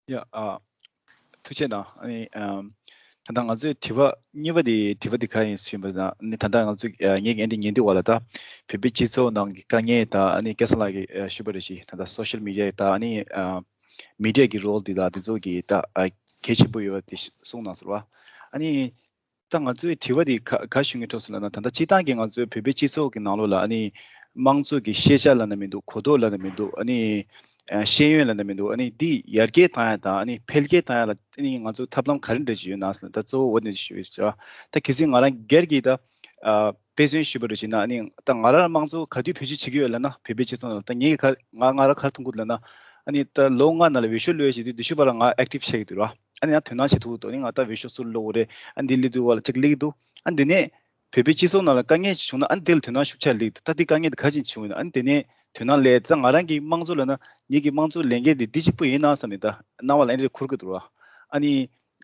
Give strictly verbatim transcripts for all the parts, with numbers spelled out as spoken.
ཡ། ཨ། ཐུགས་རྗེ་གནང་། ཨ་ནི། ཨམ། ད་ལྟ་ང་ཚོའི་དྲི་བ་གཉིས་པ་དེ། དྲི་བ་དེ་ག་ཡིན་ཞུས་པ་ན། ཨ་ནི་ད་ལྟ་ང་ཚོས། ཨ། ངས་འདི་ཉན་དུས་བ་ལ། ད་བོད་པའི་སྤྱི་ཚོགས་ནང་གི་དཀའ་ངལ་དང་། ཨ་ནི་སྐལ་བཟང་ལགས་ཀྱིས་ཨ་ཞུས་པ་རེད། ཅིག་ད་ལྟ་སོ་ཤལ་མི་ཌི་ཡ་དང་། ཨ་ནི་ཨ་མི་ཌི་ཡ་གི་རོལ་དེ་དང་དེ་ཚོ་གི་ད་ཨ་གལ་ཆེན་པོ་ཡོད་པ་དེ་གསུངས་གནང་ཟེར་བ། ཨ་ནི། ད་ང་ཚོའི་དྲི་བ་འདི་ག་ག་ཞུ་གི་འདུག་ཟེར་ལབ་ན། ད་ལྟ་སྤྱིར་བཏང་གི་ང་ཚོའི་བོད་པའི་སྤྱི་ཚོགས་ཀྱི་ནང་ལོགས་ལ། ཨ་ནི་དམངས་གཙོ་གི་ཤེས་བྱ་ལབ་ན་མི་འདུག། གོ་རྟོགས་ལབ་ན་མི་འདུག། ཨ་ནི་ཨ་ཤེས་ཡོན་ལབ་ན་མི་འདུག། ཨ་ནི་འདི་ཡར་རྒྱས་བཏང་ཡ་དང་། ཨ་ནི་འཕེལ་རྒྱས་བཏང་ཡ་ལ། ཨ་ནི་ང་ཚོ་ཐབས་ལམ་ག་རེ་འདྲ་ཞིག་ཡོད་ན་ཟེར་ན། ད་གཙོ་བོ་འོ་དེ་ཞུ་ཡོད་ཟེར་བ། ད་གལ་སྲིད་ང་རང་སྒེར་གྱིས་ད་ཨ་དཔེ་མཚོན་ཞུས་པ་རེད་ཅེ་ན། ཨ་ནི་ད་ང་རང་དམངས་གཙོ་ག་དུས་བེད་སྤྱོད་བྱེད་ཀྱི་ཡོད་ལབ་ན། བོད་པའི་སྤྱི་ཚོགས་ནང་ལ། ད་ངས་ག་ང་ང་རང་ག་རེ་མཐོང་གི་འདུག་ལབ་ན། ཨ་ནི་ད་ལོ་ལྔ་ནང་ལ་འོས་ཤོག་བླུགས་ཡ་ཞིག་དུས། དེ་ཤུ་བ་ལ་ང་ཨེག་ཊིབ་བྱེད་ཀྱི་འདུག་ར། ཨ་ནི་ཡང་དོ་སྣང་བྱེད་ཐུབ་ཀྱི་འདུག། ཨ་ནི་ང་ད་འོས་ཤོག་སུར་བླུགས་དགོས་རེད། ཨ་ནི་འདི་སླེབས་དུས་བ་ལ་ཅིག་སླེབས་ཀྱི་འདུག། ཨ་ནི་དེ་ནས་བོད་པའི་སྤྱི་ཚོགས་ནང་ལ་དཀའ་ངལ་ཞིག་བྱུང་ན། ཨ་ནི་དེ་ལ་དོ་སྣང་ཤུགས་ཆེ་སླེབས་ཀྱི་འདུག། ད་དེ་དཀའ་ངལ་དེ་ག་ཅིག་བྱུང་ཡོད་ན། ཨ་ནི་དེ་ནས་དོ་སྣང་སླེབས། ད་ང་རང་གི་དམངས་གཙོ་ལབ་ན། ངེད་ཀྱི་དམངས་གཙོ་ལས་འགན་དེ་འདི་གཅིག་པུ་ཡིན་ན་བསམ་ནས། ད་སྣང་བ་ལ་ཨ་ནི་འཁོར་གྱི་འདུག་ར། ཨ་ནི་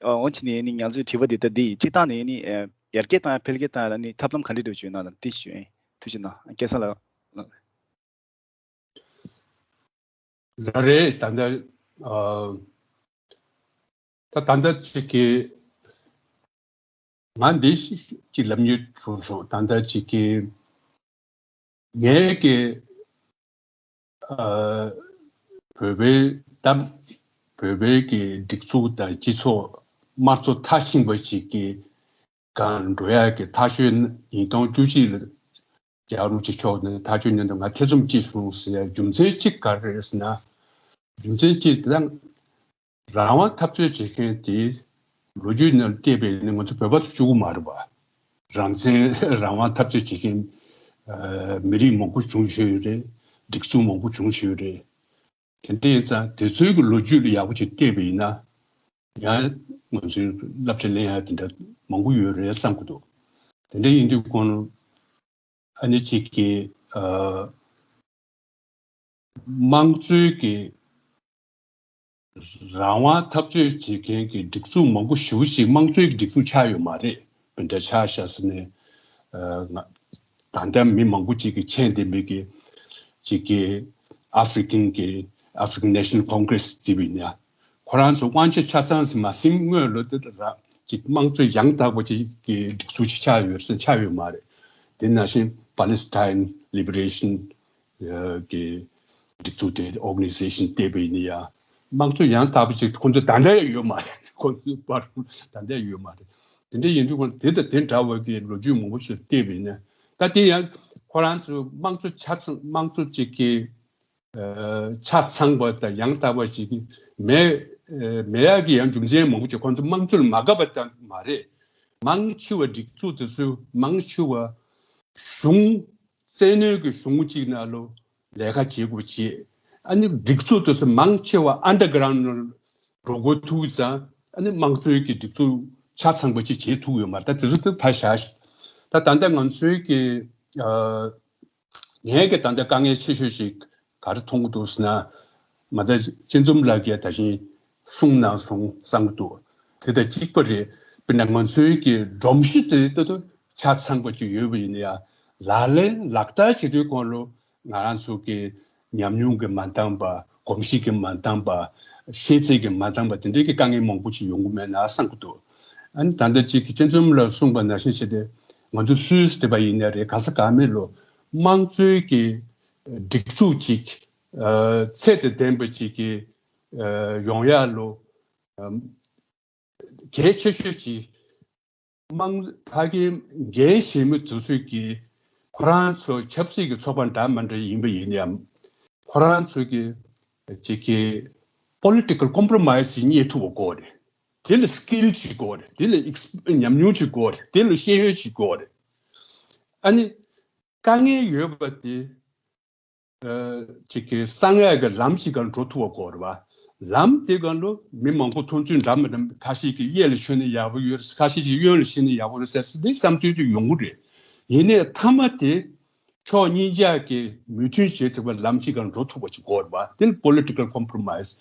ཨ་འོན་ཆེ་ནས་ཨ་ནི་ང་ཚོའི་དྲི་བ་འདི་ད་འདི་ཡིན། སྤྱིར་བཏང་ནས་ཨ་ནི་ཨ་ཡར་རྒྱས་བཏང་ཡ། འཕེལ་རྒྱས་བཏང་ཡ་ལ་ཨ་ནི་ཐབས་ལམ་ག་འདྲ་འདྲ་བོ་ཅིག་ཡོད་ན་ལ་འདི་ཞུ་ཡིན། ཐུགས་རྗེ་གནང་། སྐལ་བཟང་ལགས། ལགས་རེད། ད་ལྟ་ཨ་ད་ད་ལྟ་ཅིག་གི་ང་འདི་ཅིག་ལབ་སྙིང་བྲོ་སོང་། ད་ལྟ་ཅིག་གི་ངས་ཀྱི་ཨ་བོད་པའི་ད་བོད་པའི་གི་སྒྲིག་འཛུགས་དང་སྤྱི་ཚོགས་དམངས་གཙོ་མཐར་ཕྱིན་པ་ཅིག་གི་སྒང་འགྲོ་ཡག་གི་ཐག་གཅོད། ཉིས་སྟོང་བཅུ་གཅིག་ལ་རྒྱལ་བ་རིན་པོ་ཆེ་མཆོག་ནས་ཐག་གཅོད་གནང་དུས་ང་ཐེ་ཚོམ་སྐྱེས་སོང་ཟེར་ཡ་རྒྱུ་མཚན་གཅིག་ག་རེ་རེད་ཟེར་ན། རྒྱུ་མཚན་གཅིག་དེ་ད་རང་དབང་འཐབ་རྩོད་བྱེད་མཁན་དེ་ལོ་རྒྱུས་ནང་བལྟས་པ་ཡིན་ན་ང་ཚོ་བོད་པ་ཚོ་གཅིག་པུ་མ་རེད་པ། རང་བཙན་རང་དབང་འཐབ་རྩོད་བྱེད་མཁན་ཨ་མི་རིགས་མང་པོ་བྱུང་བཞག་ཡོད་རེད། སྒྲིག་འཛུགས་མང་པོ་བྱུང་བཞག་ཡོད་རེད། དེ་འདྲ་ཡིན་ཙང་དེ་ཚོའི་གི་ལོ་རྒྱུས་ལ་ཡག་པོ་ཅིག་བལྟས་པ་ཡིན་ན། ཡང་ང་ཚོའི་བསླབ་བྱ་ལེན་ཡ་དེ་འདྲ་མང་པོ་ཡོད་རེད་བསམ་གི་འདུག། དེ་འདྲ་ཡིན་དུས་གོང་ཨ་ནི་གཅིག་གི་ཨ་དམངས་གཙོའི་གི་རང་དབང་འཐབ་རྩོད་བྱེད་མཁན་གྱི་སྒྲིག་འཛུགས་མང་པོ་ཞེ་པོ་ཞིག་དམངས་གཙོའི་གི་སྒྲིག་འཛུགས་ཆགས་ཡོད་མ་རེད། དེ་འདྲ་ཆགས་བཞག་ཟེར་ནས་ཨ་ང་ད་ལྟ་མི་མང་པོ་ཅིག་གི་མཁྱེན་བསྡད་མེད་གི་ཅིག་གི་African གི་African National Congress བརྩི་བ་ཡིན་ན། ཁོ་རང་ཚོ་དབང་ཆ་ཆ་ཚང་ཟིན་མ་ཟིན་སྔོན་ལ་དེ་ར་ཅིག་དམངས་གཙོ་ཡང་དག་པ་ཅིག་གི་སྒྲིག་འཛུགས་ཅིག་ཆགས་ཡོད་ཟེར་ཆགས་ཡོད་མ་རེད། དེ་ནང་བཞིན་Palestine Liberation གི་སྒྲིག་འཛུགས་དེ་Organization བལྟས་པ་ཡིན་ན་ཡང་དམངས་གཙོ་ཡང་དག་པ་ཅིག་ཁོ་ཚོ་ད་ལྟ་ཡང་ཡོད་མ་རེད། ཁོ་ཚོའི་བར་ད་ལྟ་ཡང་ཡོད་མ་རེད། དེ་འདྲ་ཡིན་དུས་ཁོ་དེ་དང་དེ་འདྲ་བ་གི་ལོ་རྒྱུས་མང་པོ་ཞིག་བལྟས་པ་ཡིན་ན། ད་དེ་ཡང་ཁོ་རང་ཚོ་དམངས་གཙོ་ཆ་ཚང་དམངས་གཙོ་ཅིག་གི་ཆ་ཚང་པ་དང་ཡང་དག་པ་ཞིག་མེད་མེད་ཡག་གི་ཡང་རྒྱུ་མཚན་མང་པོ་ཅིག་ཁོང་ཚོ་དམངས་གཙོ་ལ་མ་དགའ་བ་ཙམ་མ་རེད། མང་ཆེ་བ་སྒྲིག་འཛུགས་དེ་ཚོས་མང་ཆེ་བ་གཞུང་བཙན་གནོན་གྱི་གཞུང་གཅིག་ནང་ལོ་ལས་ཀ་བྱེད་དགོས་བྱེད། ཨ་ནི་སྒྲིག་འཛུགས་དེ་ཚོ་མང་ཆེ་བ་underground་ནང་འགྲོ་དགོས་ཐུག་ཙང་ཨ་ནི་དམངས་གཙོའི་གི་སྒྲིག་འཛུགས་ཆ་ཚང་པ་ཅིག་བྱེད་ཐུབ་ཡོད་མ་རེད། ད་དེ་ཚོ་དེ་ཕར་བཞག་ད་ད་ལྟ་ང་ཚོའི་གི་ཨ། ངས་ཀྱི་ད་ལྟ་དཀའ་ངལ་ཆེ་ཤོས་ཤིག་ག་རེ་མཐོང་གི་འདུག་ཟེར་ན། མ་ད་སྤྱི་འཛོམས་ལགས་ཀྱིས་ད་བཞིན་གསུངས་གནང་སོང་བསམ་གྱི་འདུག། དེ་དང་གཅིག་པ་རེད། དཔེར་ན་ང་ཚོའི་གི་སྒྲོམ་གཞི་དེ་ད་དུང་ཆ་ཚང་པ་ཅིག་ཡོད་པ་ཡིན་ན་ཡང་ལག་ལེན་ལག་བསྟར་བྱེད་དུས་གོང་ལོ་ང་རང་ཚོ་གི་ཉམས་མྱོང་གི་མ་འདང་པ། གོམས་གཤིས་ཀྱི་མ་འདང་པ། ཤེས་ཚད་ཀྱི་མ་འདང་པ་དེ་འདྲའི་གི་དཀའ་ངལ་མང་པོ་ཅིག་ཡོང་གི་མེད་ན་བསམ་གྱི་འདུག། ཨ་ནི་ད་ལྟ་ཅིག་གི་སྤྱི་འཛོམས་ལགས་གསུངས་པ་ནང་བཞིན་བྱས་ཏེ་ང་ཚོ་སུད་སི་བསྡད་པ་ཡིན་ན་རེད། ག་ས་ག་མེད་ལོ་དམངས་གཙོའི་གི་སྒྲིག་འཛུགས་ཅིག་ཨ་ཚད་དང་ལྡན་པ་ཅིག་གི་ཨ་ཡོང་ཡག་ལོ་ཨ་གལ་ཆེ་ཤོས་ཅིག་དམངས་ཕ་གིའི་འགན་བཞེས་མི་དེ་ཚོས་ཀྱི་ཁོ་རང་ཚོ་ཆབ་སྲིད་ཀྱི་ཚོགས་པ་འདྲ་མི་འདྲ་ཡིན་པ་ཡིན་ཡང་ཁོ་རང་ཚོས་ཀྱི་ཅིག་གི་political compromise་ཞིག་རྙེད་ཐུབ་པ་དགོས་རེད། དེ་ལ་skill་ཅིག་དགོས་རེད། དེ་ལ་ex- ཉམས་མྱོང་ཅིག་དགོས་རེད། དེ་ལ་ཤེས་ཡོན་ཅིག་དགོས་རེད། ཨ་ནི་དཀའ་ངལ་ཡོད་པ་དེ་ཨ་ཅིག་གི་གསང་ཡག་གི་ལམ་ཞིག་སྒང་འགྲོ་ཐུབ་པ་དགོས་རེད་བ། ལམ་དེ་སྒང་ལ་མི་མང་པོ་མཐོང་ཚུལ་འདྲ་མི་འདྲ། ཁ་ཤས་ཀྱིས་གཡས་ལ་ཤོད་ན་ཡག་པོ་ཡོད་རེད། ཁ་ཤས་ཀྱིས་གཡོན་ལ་ཤོད་ན་ཡག་པོ་རེད་ཟེར་ཟེར་དེ་བསམ་ཚུལ་ཅིག་ཡོང་གི་རེད། ཡིན་ནའི་མཐའ་མ་དེ་ཕྱོགས་གཉིས་ཆ་གི་མོས་མཐུན་བྱེད་ཐུབ་པའི་ལམ་གཅིག་སྒང་འགྲོ་ཐུབ་པ་ཅིག་དགོས་རེད་བ། དེ་ནི་political compromise།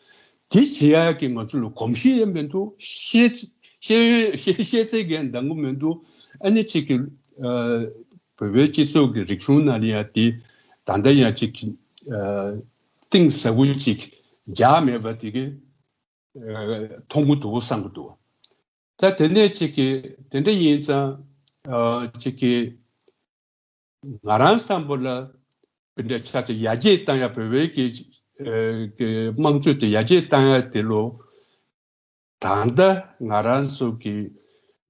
དེ་བྱེད་ཡག་གི་ང་ཚོ་ལ་གོམས་གཤིས་ཡང་མི་འདུག། ཤེས་ཤེས་ཡོན་ཤེས་ཤེས་ཚད་ཀྱང་འདང་གི་མི་འདུག། ཨ་ནི་གཅིག་གི་ཨ་བོད་པའི་སྤྱི་ཚོགས་ཀྱི་རིག་གཞུང་ནང་ལ་ཡང་དེ་ད་ལྟ་ཡང་གཅིག་ཨ་གཏིང་ཟབ་པོ་ཅིག་རྒྱག་མེད་པ་དེ་གི་མཐོང་གི་འདུག་བསམ་གི་འདུག་ད་དེ་ནས་ཅིག་གི་དེ་འདྲ་ཡིན་ཙང་ཅིག་གི་ང་རང་བསམ་པ་ལ་དཔེ་འདྲ་ཆ་ཆ་ཡར་རྒྱས་བཏང་ཡ་བོད་པའི་གི་དམངས་གཙོ་དེ་ཡར་རྒྱས་བཏང་ཡ་དེ་ལོ། ད་ལྟ་ང་རང་ཚོ་གི་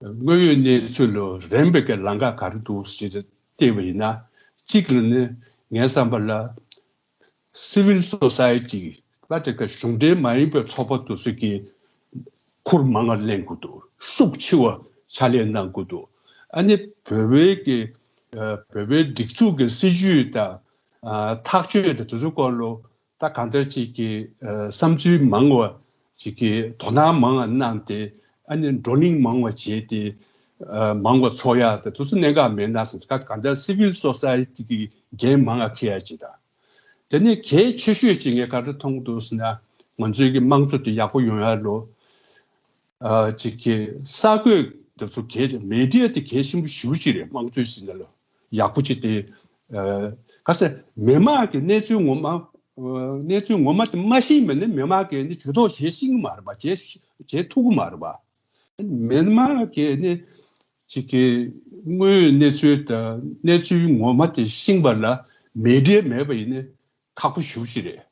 དངོས་ཡོད་གནས་ཚུལ་ལ་རན་པའི་གི་ལམ་ཁ་ག་རེ་འདུག་ཟེར་ཏེ་བལྟས་པ་ཡིན་ན། གཅིག་ལ་ནི་ངའི་བསམ་པ་ལ་སི་ཝིལ་སོ་སའི་ཊི་པ་དེ་ག་གཞུང་འབྲེལ་མ་ཡིན་པའི་ཚོགས་པ་དེ་ཚོ་གི་ཁུར་མང་ང་ལེན་དགོས་འདུག་ཤུགས་ཆེ་བ་ཕྱག་ལས་གནང་དགོས་འདུག་ཨ་ནི་བོད་པའི་གི་བོད་པའི་སྒྲིག་འཛུགས་ཀྱི་སྲིད་ཇུས་དང་ཐག་གཅོད་དང་དེ་ཚོའི་སྐོར་ལ། ད་གང་ལྟར་ཅིག་གི་བསམ་ཚུལ་མང་བ་ཅིག་གི་དོ་སྣང་མང་བ་གནང་སྟེ། ཨ་ནི་བགྲོ་གླེང་མང་བ་བྱས་ཏེ། མང་བ་ཚོགས་ཡ་དེ་དུས་ཚོད་གནད་འགག་མེད་ན་ཟེར། ག་གང་ལྟར་སི་ཝིལ་སོ་སའི་ཊི་གི་འགན་མང་བ་འཁྱེར་ཡ་ཅིག་དང་། དེ་ནས་གལ་ཆེ་ཤོས་ཅིག་ངས་ག་རེ་མཐོང་འདུག་ཟེར་ན། ང་ཚོའི་གི་དམངས་གཙོ་དེ་ཡག་པོ་ཡོང་ཡ་ལོ། ཅིག་གི་གསར་འགོད་དེ་ཚོ་གལ་མེ་ཌི་ཡ་དེ་གལ་ཆེན་པོ་ཞེ་པོ་ཅིག་རེད། དམངས་གཙོའི་ཟེར་ན་ལོ། ཡག་པོ་ཅིག་དེ། ག་ཟེར། མི་མང་གི་གནས་ཚུལ་ངོ་མ། གནས་ཚུལ་ངོ་མ་དེ་མ་ཤེས་པ་ནི་མི་མང་གིས་ནི་ཇུས་གཏོགས་བྱེད་ཤེས་ཀྱི་མ་རེད་པ། བྱེད་བྱེད་ཐུབ་ཀྱི་མ་རེད་པ། མི་མང་གིས་ནི་ཅིག་གི་དངོས་ཡོད་གནས་ཚུལ་དང་གནས་ཚུལ་ངོ་མ་དེ་ཤེས་པ་ལ་མེ་ཌི་ཡ་མེད་པ་ཡིན་ནི་ཁག་པོ་ཞེ་པོ་ཅིག་རེད།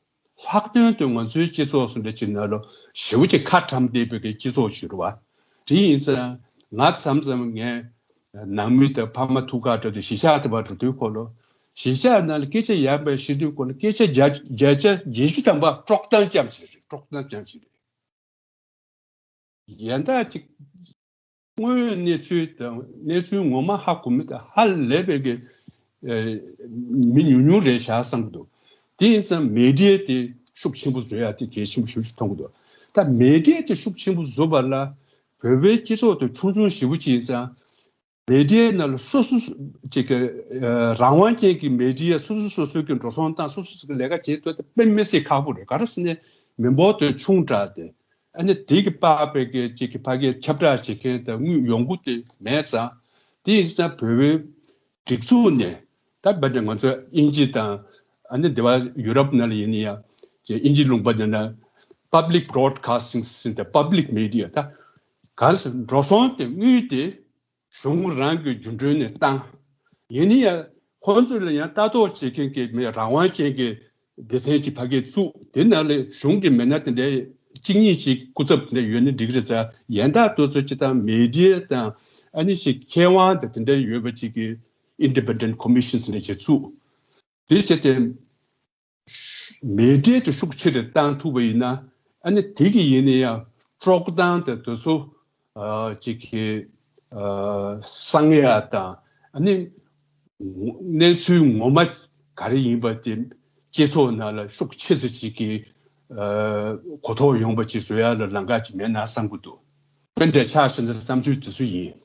ལྷག་དོན་དུ་ང་ཚོའི་སྤྱི་ཚོགས་སུ་འདྲ་ཅིག་ནང་ལ་ཞེ་པོ་ཅིག་ཁ་གྲམ་བསྡད་པའི་གི་སྤྱི་ཚོགས་ཤིག་རེད་པ། དེ་ཡིན་ཙང་ང་མཚམས་མཚམས་ངས་ནང་མི་དང་ཕ་མ་ཐུག་ག་འགྲོ་དུས་གཞིས་ཆགས་དེ་བར་འགྲོ་དུས་ཁོ་ལོ། གཞིས་ཆགས་ནང་ལ་སྐད་ཆ་ཡང་བཤད་དུས་ཁོ་ལ་སྐད་ཆ་བརྒྱ་བརྒྱ་ཆ་བརྒྱད་ཅུ་ཐམ་པ་དཀྲོག་གཏམ་རྐྱང་ཞིག་རེད། དཀྲོག་གཏམ་རྐྱང་ཞིག་རེད། གཞན་དག་ཅིག་དངོས་ཡོད་གནས་ཚུལ་དང་གནས་ཚུལ་ངོ་མ་ཧ་གོ་མི་དང་ཧ་ལས་པའི་གི་མི་ཉུང་ཉུང་རེད་བཞག་བསམ་གི་འདུག་དེ་ཡིན་ཙང་མེ་ཌི་ཡ་དེ་ཤུགས་ཆེན་པོ་བཟོ་ཡ་དེ་གལ་ཆེན་པོ་ཞེ་པོ་ཅིག་མཐོང་གི་འདུག་ད་མེ་ཌི་ཡ་དེ་ཤུགས་ཆེན་པོ་བཟོ་བ་ལ་བོད་པའི་སྤྱི་ཚོགས་དེ་ཆུང་ཆུང་ཞེ་པོ་ཅིག་ཡིན་ཙང་། མེ་ཌི་ཡའི་ནང་ལ་སོ་སོ་ཅིག་གི་རང་དབང་ཅན་གྱི་མེ་ཌི་ཡ་སོ་སོ་སོ་སོའི་གི་འགྲོ་སོང་བཏང་། སོ་སོ་སོ་གི་ལས་ཀ་བྱེད་ཐུབ་སྟེ་དཔེ་མི་སྲིད་ཁག་པོ་རེད། ག་རེ་ཟེར་ན་མི་འབོར་དེ་ཆུང་དྲགས་ཏེ། ཨ་ནི་དེ་གི་པགས་པའི་གི་ཅིག་གི་ཕ་གིའི་ཁྱབ་བསྒྲགས་བྱེད་མཁན་དང་དངུལ་ཡོང་སྒོ་དེ་མེད་ཙང་། དེ་ཡིན་ཙང་བོད་པའི་སྒྲིག་འཛུགས་ནས་ད་བར་དུ་ང་ཚོ་དབྱིན་ཇི་དང་ཨ་ནི་དེ་བ་ཡུ་རོབ་ནང་ལ་ཡིན་ན་ཡང་ཅིག་དབྱིན་ཇི་ལུང་པ་དེ་ན་པབ་ལིག་བྷོ་རོཌ་ཁ་སི་ཊིང་ཟེར་ཏེ་པབ་ལིག་མེ་ཌི་ཡ་ད་ག་རེ་ཟེར། འགྲོ་སོང་དེ་དངུལ་དེ་གཞུང་རང་གི་རྒྱུ་འབྲས་ནས་བཏང་། ཡིན་ན་ཡང་ཁོང་ཚོ་ལ་ཡང་ལྟ་རྟོག་བྱེད་མཁན་གྱི་མི་རང་དབང་ཅན་གྱི་སྡེ་ཚན་གྱི་ཕ་གིར་བཙུགས། དེ་ནང་ལ་གཞུང་གི་མི་སྣ་དེ་འདྲའི་གཅིག་གཉིས་ཅིག་སྐུ་ཚབ་དེ་འདྲ་ཡོད་ན་འགྲིག་རེད་ཟེར། ཡན་ལག་དེ་ཚོ་སྤྱིར་བཏང་མེ་ཌི་ཡ་དང་ཨ་ནི་ཞིག་མཁས་དབང་དང་དེ་འདྲ་ཡོད་པ་ཅིག་གི་ཨིན་ཌི་པེན་ཌེན་ཊི་ཁོ་མི་ཤན་ཟེར་ནས་ཅིག་བཙུགས། དེ་བྱས་ཏེ། མེ་ཌི་ཡ་དེ་ཤུགས་ཆེ་རུ་བཏང་ཐུབ་པ་ཡིན་ན། ཨ་ནི་དེ་གི་ཡིན་ན་ཡང་དཀྲོག་གཏམ་དེ་དེ་ཚོ་ཨ་ཅིག་གི་ཨ་གསང་ཡ་དང་། ཨ་ནི་གནས་ཚུལ་ངོ་མ་ག་རེ་ཡིན་པ་དེ་སྤྱི་ཚོགས་ནང་ལ་ཤུགས་ཆེ་ཙམ་ཅིག་གི་ཨ་གོ་རྟོགས་ཡོང་པ་ཅིག་བཟོ་ཡ་ལ་ལམ་ཁ་ཅིག་མེད་ན་བསམ་གི་འདུག་དཔེ་འདྲ་ཆགས་ཤིང་བསམ་ཚུལ་དེ་ཚོ་ཡིན།